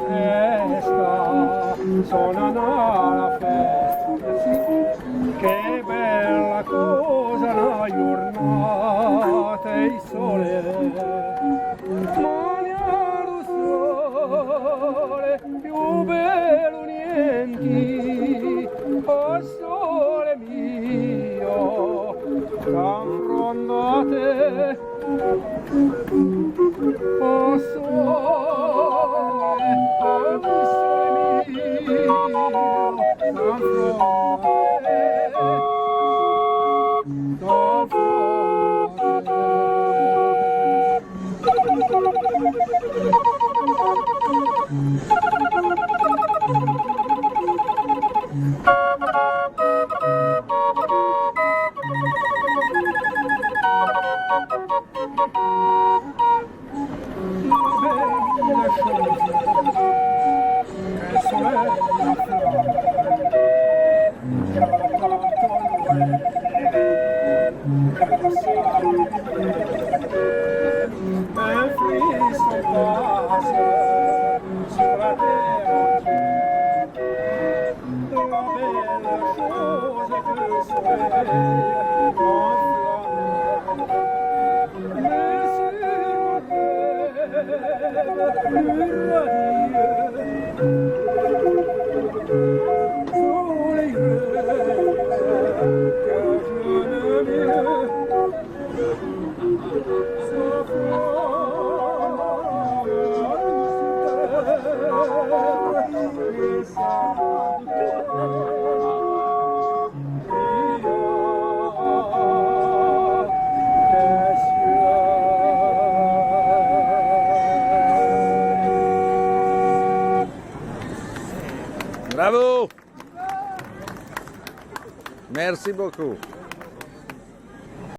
fresca, sona la festa, sì. Che bella cosa una giornata 'e sole, ma lo sole più bello niente, oh sole mio, t'affrondate, oh sole, oh sole mio, t'affrondate, Bravo Merci beaucoup.